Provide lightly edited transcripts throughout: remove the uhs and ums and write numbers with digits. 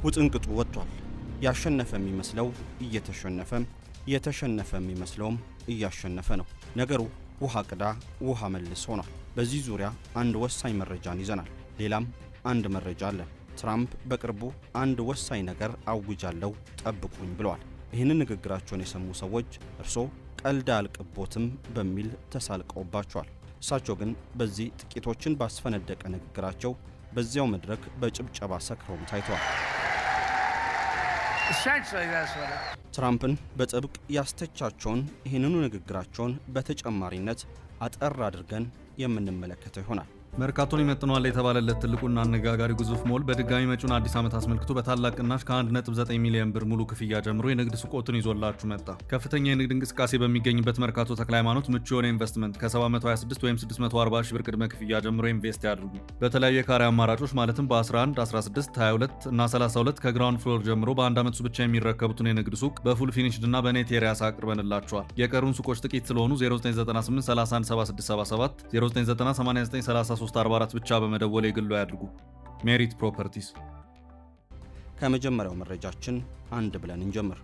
ውጥንቅጡ ወጥቷል። ያሸነፈ የሚመስለው እየተሸነፈ፣ የተሸነፈ የሚመስለውም እያሸነፈ ነው። ነገሩ ውሃ ቅዳ ውሃ መልስ ሆኗል። በዚህ ዙሪያ አንድ ወሳኝ መረጃን ይዘናል። ሌላም አንድ መረጃ አለን። ትራምፕ በቅርቡ አንድ ወሳኝ ነገር አውጃለሁ፣ ጠብቁኝ ብለዋል። ይህንን ንግግራቸውን የሰሙ ሰዎች እርሶ ቀልድ አያልቅቦትም በሚል ተሳልቀውባቸዋል። እሳቸው ግን በዚህ ጥቂቶችን ባስፈነደቀ ንግግራቸው በዚያው መድረክ በጭብጨባ ሰክረውም ታይተዋል። Essentially, that's what it ትራምፕን በጥብቅ ያስተቻቸውን ይህንኑ ንግግራቸውን በተጨማሪነት አጠር አድርገን የምንመለከተው ይሆናል። መርካቶን ይመጥነዋል የተባለለት ትልቁና አነጋጋሪ ግዙፍ ሞል በድጋሚ መጪውን አዲስ ዓመት አስመልክቶ በታላቅ ቅናሽ ከ1.9 ሚሊዮን ብር ሙሉ ክፍያ ጀምሮ የንግድ ሱቆትን ይዞላችሁ መጣ። ከፍተኛ የንግድ እንቅስቃሴ በሚገኝበት መርካቶ ተክለ ሃይማኖት ምቹ የሆነ ኢንቨስትመንት ከ726 ወይም 640 ሺህ ብር ቅድመ ክፍያ ጀምሮ ኢንቨስት ያድርጉ። በተለያዩ የካሬ አማራጮች ማለትም በ11፣ 16፣ 22 እና 32 ከ ground floor ጀምሮ በአንድ ዓመት ብቻ የሚረከቡትን የንግድ ሱቅ በ full finished እና በ net areas አቅርበንላችኋል። የቀሩን ሱቆች ጥቂት ስለሆኑ 0998 31 7677፣ 0990 89 3344 ብቻ በመደወል የግሎ ያድርጉ። ሜሪት ፕሮፐርቲስ። ከመጀመሪያው መረጃችን አንድ ብለን እንጀምር።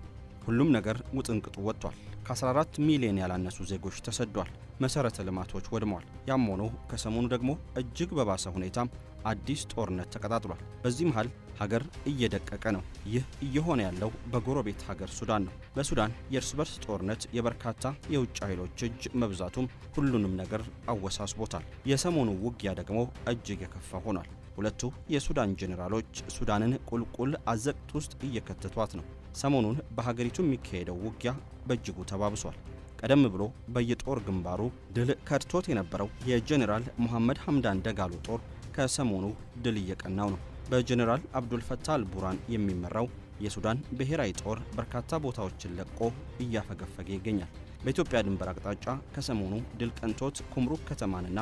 ሁሉም ነገር ውጥንቅጡ ወጥቷል። ከ14 ሚሊዮን ያላነሱ ዜጎች ተሰዷል። መሰረተ ልማቶች ወድመዋል። ያም ሆኖ ከሰሞኑ ደግሞ እጅግ በባሰ ሁኔታ አዲስ ጦርነት ተቀጣጥሏል። በዚህ መሃል ሀገር እየደቀቀ ነው። ይህ እየሆነ ያለው በጎረቤት ሀገር ሱዳን ነው። በሱዳን የእርስ በርስ ጦርነት የበርካታ የውጭ ኃይሎች እጅ መብዛቱም ሁሉንም ነገር አወሳስቦታል። የሰሞኑ ውጊያ ደግሞ እጅግ የከፋ ሆኗል። ሁለቱ የሱዳን ጄኔራሎች ሱዳንን ቁልቁል አዘቅት ውስጥ እየከተቷት ነው። ሰሞኑን በሀገሪቱ የሚካሄደው ውጊያ በእጅጉ ተባብሷል። ቀደም ብሎ በየጦር ግንባሩ ድል ከድቶት የነበረው የጄኔራል ሙሐመድ ሐምዳን ደጋሎ ጦር ከሰሞኑ ድል እየቀናው ነው። በጄኔራል አብዱልፈታህ አልቡራን የሚመራው የሱዳን ብሔራዊ ጦር በርካታ ቦታዎችን ለቆ እያፈገፈገ ይገኛል። በኢትዮጵያ ድንበር አቅጣጫ ከሰሞኑ ድል ቀንቶት ኩምሩክ ከተማንና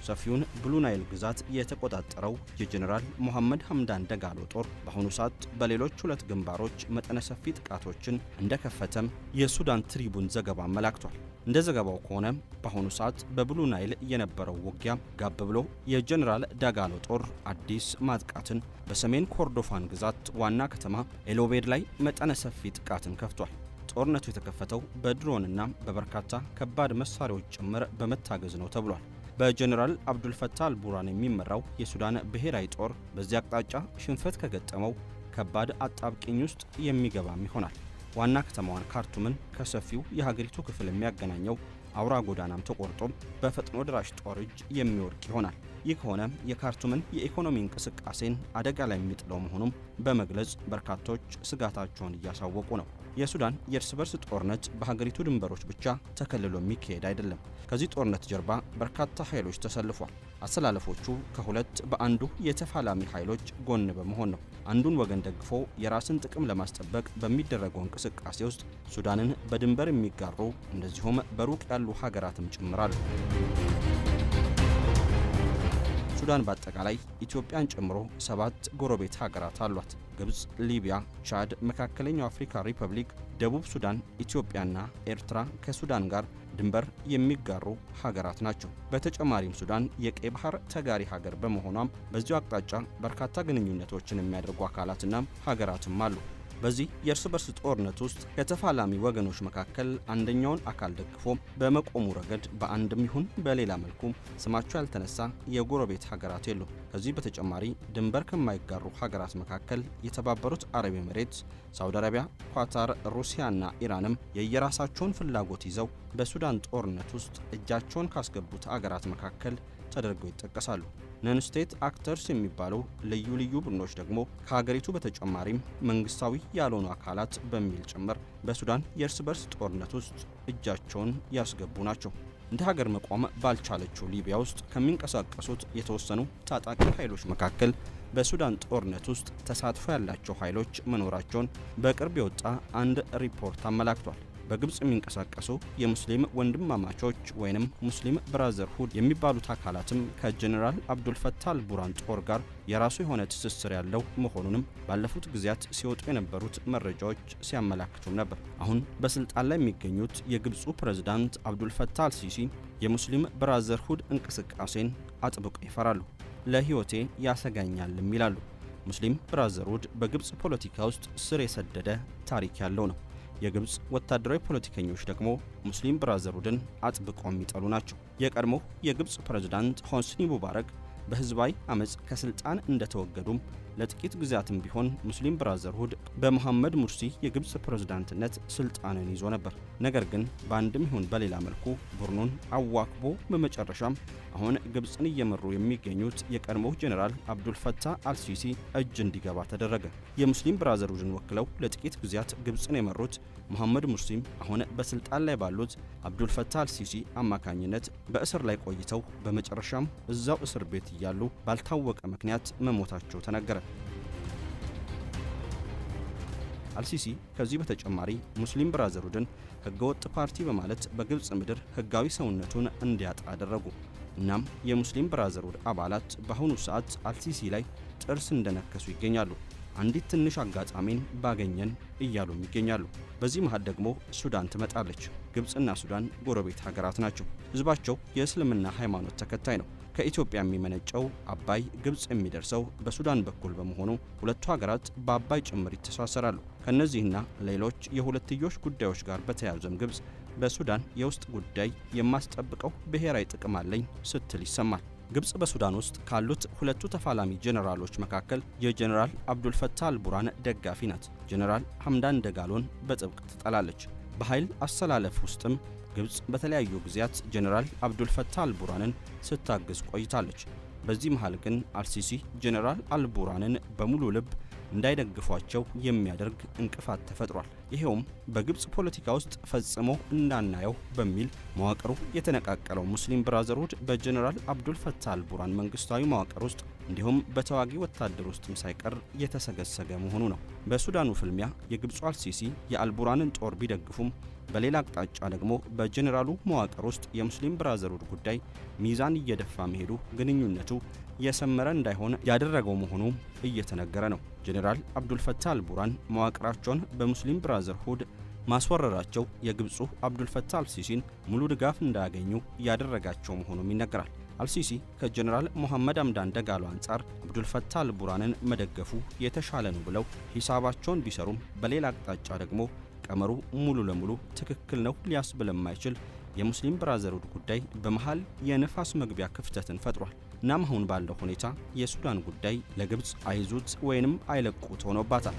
ሰፊውን ብሉ ናይል ግዛት የተቆጣጠረው የጄኔራል ሙሐመድ ሐምዳን ደጋሎ ጦር በአሁኑ ሰዓት በሌሎች ሁለት ግንባሮች መጠነ ሰፊ ጥቃቶችን እንደከፈተም የሱዳን ትሪቡን ዘገባ አመላክቷል። እንደ ዘገባው ከሆነ በአሁኑ ሰዓት በብሉ ናይል የነበረው ውጊያ ጋብ ብሎ የጄኔራል ዳጋሎ ጦር አዲስ ማጥቃትን በሰሜን ኮርዶፋን ግዛት ዋና ከተማ ኤልኦቤድ ላይ መጠነ ሰፊ ጥቃትን ከፍቷል። ጦርነቱ የተከፈተው በድሮንና በበርካታ ከባድ መሳሪያዎች ጭምር በመታገዝ ነው ተብሏል። በጀኔራል አብዱልፈታህ አልቡራን የሚመራው የሱዳን ብሔራዊ ጦር በዚህ አቅጣጫ ሽንፈት ከገጠመው ከባድ አጣብቂኝ ውስጥ የሚገባም ይሆናል። ዋና ከተማዋን ካርቱምን ከሰፊው የሀገሪቱ ክፍል የሚያገናኘው አውራ ጎዳናም ተቆርጦ በፈጥኖ ደራሽ ጦር እጅ የሚወድቅ ይሆናል። ይህ ከሆነ የካርቱምን የኢኮኖሚ እንቅስቃሴን አደጋ ላይ የሚጥለው መሆኑም በመግለጽ በርካቶች ስጋታቸውን እያሳወቁ ነው። የሱዳን የእርስ በርስ ጦርነት በሀገሪቱ ድንበሮች ብቻ ተከልሎ የሚካሄድ አይደለም። ከዚህ ጦርነት ጀርባ በርካታ ኃይሎች ተሰልፏል። አሰላለፎቹ ከሁለት በአንዱ የተፋላሚ ኃይሎች ጎን በመሆን ነው። አንዱን ወገን ደግፎ የራስን ጥቅም ለማስጠበቅ በሚደረገው እንቅስቃሴ ውስጥ ሱዳንን በድንበር የሚጋሩ እንደዚሁም በሩቅ ያሉ ሀገራትም ጭምር አሉ። ሱዳን በአጠቃላይ ኢትዮጵያን ጨምሮ ሰባት ጎረቤት ሀገራት አሏት። ግብፅ፣ ሊቢያ፣ ቻድ፣ መካከለኛው አፍሪካ ሪፐብሊክ፣ ደቡብ ሱዳን፣ ኢትዮጵያና ኤርትራ ከሱዳን ጋር ድንበር የሚጋሩ ሀገራት ናቸው። በተጨማሪም ሱዳን የቀይ ባህር ተጋሪ ሀገር በመሆኗም በዚሁ አቅጣጫ በርካታ ግንኙነቶችን የሚያደርጉ አካላትና ሀገራትም አሉ። በዚህ የእርስ በርስ ጦርነት ውስጥ ከተፋላሚ ወገኖች መካከል አንደኛውን አካል ደግፎ በመቆሙ ረገድ በአንድም ይሁን በሌላ መልኩ ስማቸው ያልተነሳ የጎረቤት ሀገራት የሉም። ከዚህ በተጨማሪ ድንበር ከማይጋሩ ሀገራት መካከል የተባበሩት አረብ ኤሚሬትስ፣ ሳውዲ አረቢያ፣ ኳታር፣ ሩሲያና ኢራንም የየራሳቸውን ፍላጎት ይዘው በሱዳን ጦርነት ውስጥ እጃቸውን ካስገቡት አገራት መካከል ተደርገው ይጠቀሳሉ። Non-state actors የሚባሉ ልዩ ልዩ ቡድኖች ደግሞ ከሀገሪቱ በተጨማሪም መንግስታዊ ያልሆኑ አካላት በሚል ጭምር በሱዳን የእርስ በርስ ጦርነት ውስጥ እጃቸውን ያስገቡ ናቸው። እንደ ሀገር መቆም ባልቻለችው ሊቢያ ውስጥ ከሚንቀሳቀሱት የተወሰኑ ታጣቂ ኃይሎች መካከል በሱዳን ጦርነት ውስጥ ተሳትፎ ያላቸው ኃይሎች መኖራቸውን በቅርብ የወጣ አንድ ሪፖርት አመላክቷል። በግብፅ የሚንቀሳቀሱ የሙስሊም ወንድማማቾች ወይንም Muslim Brotherhood የሚባሉት አካላትም ከጀኔራል አብዱልፈታህ አልቡራን ጦር ጋር የራሱ የሆነ ትስስር ያለው መሆኑንም ባለፉት ጊዜያት ሲወጡ የነበሩት መረጃዎች ሲያመላክቱም ነበር። አሁን በስልጣን ላይ የሚገኙት የግብፁ ፕሬዝዳንት አብዱልፈታህ አልሲሲ የ Muslim Brotherhood እንቅስቃሴን አጥብቀው ይፈራሉ። ለሕይወቴ ያሰጋኛልም ይላሉ። ሙስሊም ብራዘርሁድ በግብፅ ፖለቲካ ውስጥ ስር የሰደደ ታሪክ ያለው ነው። የግብፅ ወታደራዊ ፖለቲከኞች ደግሞ ሙስሊም ብራዘርሁድን አጥብቀው የሚጠሉ ናቸው። የቀድሞ የግብፅ ፕሬዝዳንት ሆስኒ ሙባረክ በህዝባዊ አመፅ ከስልጣን እንደተወገዱም ለጥቂት ጊዜያትም ቢሆን ሙስሊም ብራዘርሁድ በመሐመድ ሙርሲ የግብፅ ፕሬዝዳንትነት ስልጣንን ይዞ ነበር። ነገር ግን በአንድም ይሁን በሌላ መልኩ ቡድኑን አዋክቦ በመጨረሻም አሁን ግብፅን እየመሩ የሚገኙት የቀድሞው ጄኔራል አብዱልፈታህ አልሲሲ እጅ እንዲገባ ተደረገ። የሙስሊም ብራዘርሁድን ወክለው ለጥቂት ጊዜያት ግብፅን የመሩት መሐመድ ሙርሲም አሁን በስልጣን ላይ ባሉት አብዱልፈታህ አልሲሲ አማካኝነት በእስር ላይ ቆይተው በመጨረሻም እዛው እስር ቤት እያሉ ባልታወቀ ምክንያት መሞታቸው ተነገረ። አልሲሲ ከዚህ በተጨማሪ ሙስሊም ብራዘርሁድን ህገወጥ ፓርቲ በማለት በግብፅ ምድር ህጋዊ ሰውነቱን እንዲያጣ አደረጉ። እናም የሙስሊም ብራዘርሁድ አባላት በአሁኑ ሰዓት አልሲሲ ላይ ጥርስ እንደነከሱ ይገኛሉ። አንዲት ትንሽ አጋጣሚን ባገኘን እያሉም ይገኛሉ። በዚህ መሃል ደግሞ ሱዳን ትመጣለች። ግብፅና ሱዳን ጎረቤት ሀገራት ናቸው። ህዝባቸው የእስልምና ሃይማኖት ተከታይ ነው። ከኢትዮጵያ የሚመነጨው አባይ ግብፅ የሚደርሰው በሱዳን በኩል በመሆኑ ሁለቱ ሀገራት በአባይ ጭምር ይተሳሰራሉ። ከነዚህና ሌሎች የሁለትዮሽ ጉዳዮች ጋር በተያያዘም ግብፅ በሱዳን የውስጥ ጉዳይ የማስጠብቀው ብሔራዊ ጥቅም አለኝ ስትል ይሰማል። ግብፅ በሱዳን ውስጥ ካሉት ሁለቱ ተፋላሚ ጄኔራሎች መካከል የጄኔራል አብዱልፈታህ አልቡራን ደጋፊ ናት። ጄኔራል ሐምዳን ደጋሎን በጥብቅ ትጠላለች። በኃይል አሰላለፍ ውስጥም ግብፅ በተለያዩ ጊዜያት ጄኔራል አብዱልፈታህ አልቡራንን ስታግዝ ቆይታለች። በዚህ መሃል ግን አልሲሲ ጄኔራል አልቡራንን በሙሉ ልብ እንዳይደግፏቸው የሚያደርግ እንቅፋት ተፈጥሯል። ይሄውም በግብፅ ፖለቲካ ውስጥ ፈጽሞ እንዳናየው በሚል መዋቅሩ የተነቃቀለው ሙስሊም ብራዘርሁድ በጄኔራል አብዱልፈታህ አልቡራን መንግስታዊ መዋቅር ውስጥ እንዲሁም በተዋጊ ወታደር ውስጥም ሳይቀር የተሰገሰገ መሆኑ ነው። በሱዳኑ ፍልሚያ የግብፁ አልሲሲ የአልቡራንን ጦር ቢደግፉም በሌላ አቅጣጫ ደግሞ በጄኔራሉ መዋቅር ውስጥ የሙስሊም ብራዘርሁድ ጉዳይ ሚዛን እየደፋ መሄዱ ግንኙነቱ የሰመረ እንዳይሆን ያደረገው መሆኑ እየተነገረ ነው። ጄኔራል አብዱልፈታህ አልቡራን መዋቅራቸውን በሙስሊም ብራዘርሁድ ማስወረራቸው የግብፁ አብዱልፈታህ አልሲሲን ሙሉ ድጋፍ እንዳያገኙ ያደረጋቸው መሆኑም ይነገራል። አልሲሲ ከጄኔራል ሙሐመድ ሐምዳን ደጋሎ አንጻር አብዱልፈታህ አልቡራንን መደገፉ የተሻለ ነው ብለው ሂሳባቸውን ቢሰሩም በሌላ አቅጣጫ ደግሞ ቀመሩ ሙሉ ለሙሉ ትክክል ነው ሊያስብል የማይችል የሙስሊም ብራዘርሁድ ጉዳይ በመሃል የንፋስ መግቢያ ክፍተትን ፈጥሯል። እናም አሁን ባለው ሁኔታ የሱዳን ጉዳይ ለግብፅ አይዙት ወይንም አይለቁት ሆኖባታል።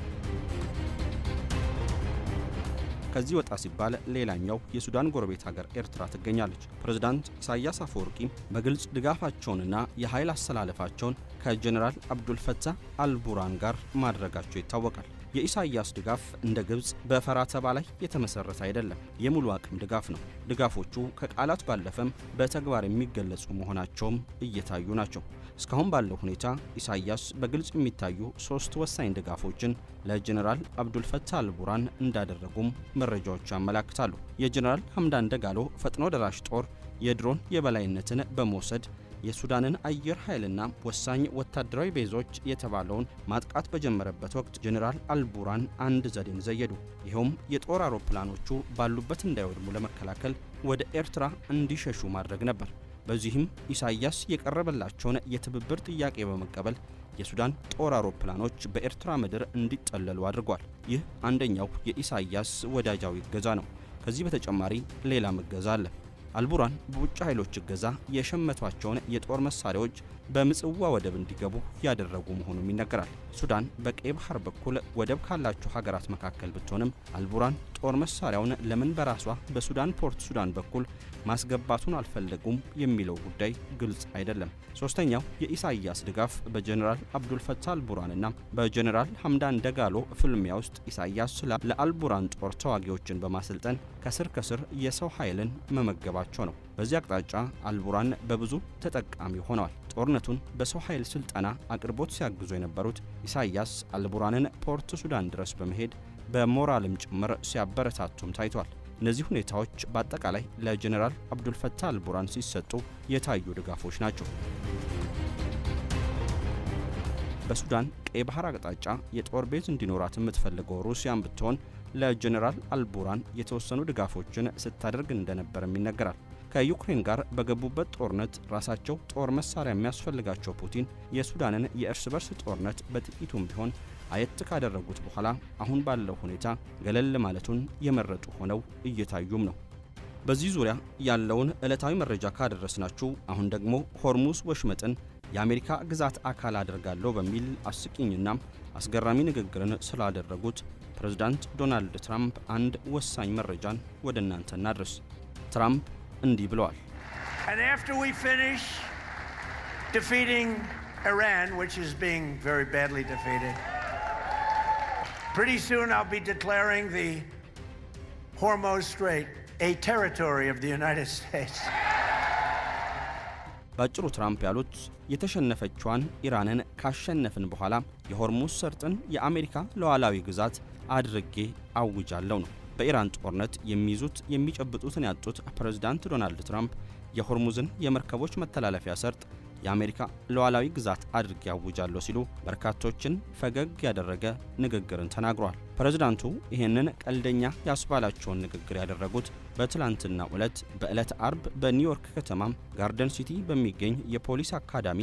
ከዚህ ወጣ ሲባል ሌላኛው የሱዳን ጎረቤት ሀገር ኤርትራ ትገኛለች። ፕሬዝዳንት ኢሳያስ አፈወርቂ በግልጽ ድጋፋቸውንና የኃይል አሰላለፋቸውን ከጄኔራል አብዱልፈታህ አልቡራን ጋር ማድረጋቸው ይታወቃል። የኢሳያስ ድጋፍ እንደ ግብፅ በፈራተባ ላይ የተመሰረተ አይደለም፣ የሙሉ አቅም ድጋፍ ነው። ድጋፎቹ ከቃላት ባለፈም በተግባር የሚገለጹ መሆናቸውም እየታዩ ናቸው። እስካሁን ባለው ሁኔታ ኢሳያስ በግልጽ የሚታዩ ሶስት ወሳኝ ድጋፎችን ለጄኔራል አብዱልፈታህ አልቡራን እንዳደረጉም መረጃዎች ያመላክታሉ። የጄኔራል ሐምዳን ደጋሎ ፈጥኖ ደራሽ ጦር የድሮን የበላይነትን በመውሰድ የሱዳንን አየር ኃይልና ወሳኝ ወታደራዊ ቤዞች የተባለውን ማጥቃት በጀመረበት ወቅት ጄኔራል አልቡራን አንድ ዘዴን ዘየዱ። ይኸውም የጦር አውሮፕላኖቹ ባሉበት እንዳይወድሙ ለመከላከል ወደ ኤርትራ እንዲሸሹ ማድረግ ነበር። በዚህም ኢሳያስ የቀረበላቸውን የትብብር ጥያቄ በመቀበል የሱዳን ጦር አውሮፕላኖች በኤርትራ ምድር እንዲጠለሉ አድርጓል። ይህ አንደኛው የኢሳያስ ወዳጃዊ እገዛ ነው። ከዚህ በተጨማሪ ሌላም እገዛ አለ። አልቡራን በውጭ ኃይሎች እገዛ የሸመቷቸውን የጦር መሳሪያዎች በምጽዋ ወደብ እንዲገቡ ያደረጉ መሆኑም ይነገራል። ሱዳን በቀይ ባህር በኩል ወደብ ካላቸው ሀገራት መካከል ብትሆንም አልቡራን ጦር መሳሪያውን ለምን በራሷ በሱዳን ፖርት ሱዳን በኩል ማስገባቱን አልፈለጉም የሚለው ጉዳይ ግልጽ አይደለም። ሶስተኛው የኢሳያስ ድጋፍ በጀኔራል አብዱልፈታህ አልቡራንና በጀኔራል ሐምዳን ደጋሎ ፍልሚያ ውስጥ ኢሳያስ ለአልቡራን ጦር ተዋጊዎችን በማሰልጠን ከስር ከስር የሰው ኃይልን መመገባቸው ነው። በዚህ አቅጣጫ አልቡራን በብዙ ተጠቃሚ ሆነዋል። ጦርነቱን በሰው ኃይል ስልጠና አቅርቦት ሲያግዙ የነበሩት ኢሳያስ አልቡራንን ፖርት ሱዳን ድረስ በመሄድ በሞራልም ጭምር ሲያበረታቱም ታይቷል። እነዚህ ሁኔታዎች በአጠቃላይ ለጀኔራል አብዱልፈታህ አልቡራን ሲሰጡ የታዩ ድጋፎች ናቸው። በሱዳን ቀይ ባህር አቅጣጫ የጦር base እንዲኖራት የምትፈልገው ሩሲያን ብትሆን ለጀኔራል አልቡራን የተወሰኑ ድጋፎችን ስታደርግ እንደነበርም ይነገራል። ከዩክሬን ጋር በገቡበት ጦርነት ራሳቸው ጦር መሳሪያ የሚያስፈልጋቸው ፑቲን የሱዳንን የእርስ በርስ ጦርነት በጥቂቱም ቢሆን አየት ካደረጉት በኋላ አሁን ባለው ሁኔታ ገለል ማለቱን የመረጡ ሆነው እየታዩም ነው። በዚህ ዙሪያ ያለውን ዕለታዊ መረጃ ካደረስናችሁ አሁን ደግሞ ሆርሙዝ ወሽመጥን የአሜሪካ ግዛት አካል አደርጋለሁ በሚል አስቂኝና አስገራሚ ንግግርን ስላደረጉት ፕሬዝዳንት ዶናልድ ትራምፕ አንድ ወሳኝ መረጃን ወደ እናንተ እናድርስ። ትራምፕ እንዲህ ብለዋል። And after we finish defeating Iran, which is being very badly defeated, pretty soon I'll be declaring the Hormuz Strait a territory of the United States. ባጭሩ ትራምፕ ያሉት የተሸነፈችዋን ኢራንን ካሸነፍን በኋላ የሆርሙዝ ሰርጥን የአሜሪካ ሉዓላዊ ግዛት አድርጌ አውጃለሁ ነው። በኢራን ጦርነት የሚይዙት የሚጨብጡትን ያጡት ፕሬዝዳንት ዶናልድ ትራምፕ የሆርሙዝን የመርከቦች መተላለፊያ ሰርጥ የአሜሪካ ሉዓላዊ ግዛት አድርጌ አውጃለሁ ሲሉ በርካቶችን ፈገግ ያደረገ ንግግርን ተናግሯል። ፕሬዝዳንቱ ይህንን ቀልደኛ ያስባላቸውን ንግግር ያደረጉት በትላንትናው ዕለት በዕለት አርብ በኒውዮርክ ከተማ ጋርደን ሲቲ በሚገኝ የፖሊስ አካዳሚ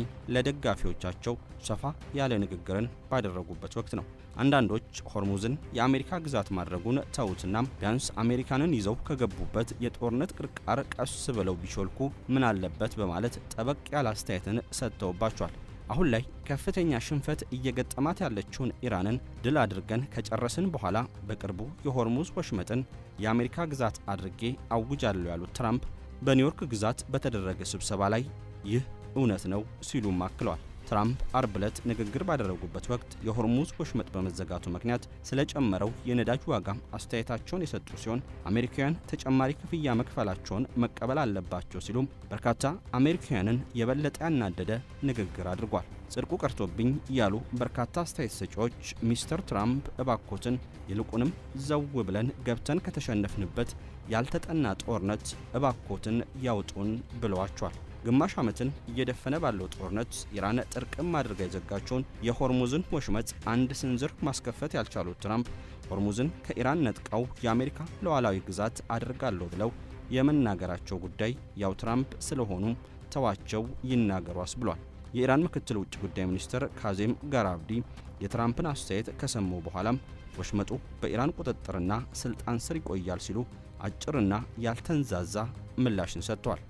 ለደጋፊዎቻቸው ሰፋ ያለ ንግግርን ባደረጉበት ወቅት ነው። አንዳንዶች ሆርሙዝን የአሜሪካ ግዛት ማድረጉን ተውትና ቢያንስ አሜሪካንን ይዘው ከገቡበት የጦርነት ቅርቃር ቀስ ብለው ቢሾልኩ ምን አለበት በማለት ጠበቅ ያለ አስተያየትን ሰጥተውባቸዋል። አሁን ላይ ከፍተኛ ሽንፈት እየገጠማት ያለችውን ኢራንን ድል አድርገን ከጨረስን በኋላ በቅርቡ የሆርሙዝ ወሽመጥን የአሜሪካ ግዛት አድርጌ አውጃለሁ ያሉት ትራምፕ በኒውዮርክ ግዛት በተደረገ ስብሰባ ላይ ይህ እውነት ነው ሲሉም አክለዋል። ትራምፕ አርብ ዕለት ንግግር ባደረጉበት ወቅት የሆርሙዝ ወሽመጥ በመዘጋቱ ምክንያት ስለጨመረው የነዳጅ ዋጋ አስተያየታቸውን የሰጡ ሲሆን አሜሪካውያን ተጨማሪ ክፍያ መክፈላቸውን መቀበል አለባቸው ሲሉም በርካታ አሜሪካውያንን የበለጠ ያናደደ ንግግር አድርጓል። ጽድቁ ቀርቶብኝ ያሉ በርካታ አስተያየት ሰጪዎች ሚስተር ትራምፕ እባኮትን ይልቁንም ዘው ብለን ገብተን ከተሸነፍንበት ያልተጠና ጦርነት እባኮትን ያውጡን ብለዋቸዋል። ግማሽ ዓመትን እየደፈነ ባለው ጦርነት ኢራን ጥርቅም አድርጋ የዘጋቸውን የሆርሙዝን ወሽመጥ አንድ ስንዝር ማስከፈት ያልቻሉት ትራምፕ ሆርሙዝን ከኢራን ነጥቀው የአሜሪካ ሉዓላዊ ግዛት አድርጋለሁ ብለው የመናገራቸው ጉዳይ ያው ትራምፕ ስለሆኑ ተዋቸው ይናገሯስ ብሏል። የኢራን ምክትል ውጭ ጉዳይ ሚኒስትር ካዜም ጋራብዲ የትራምፕን አስተያየት ከሰሙ በኋላም ወሽመጡ በኢራን ቁጥጥርና ስልጣን ስር ይቆያል ሲሉ አጭርና ያልተንዛዛ ምላሽን ሰጥተዋል።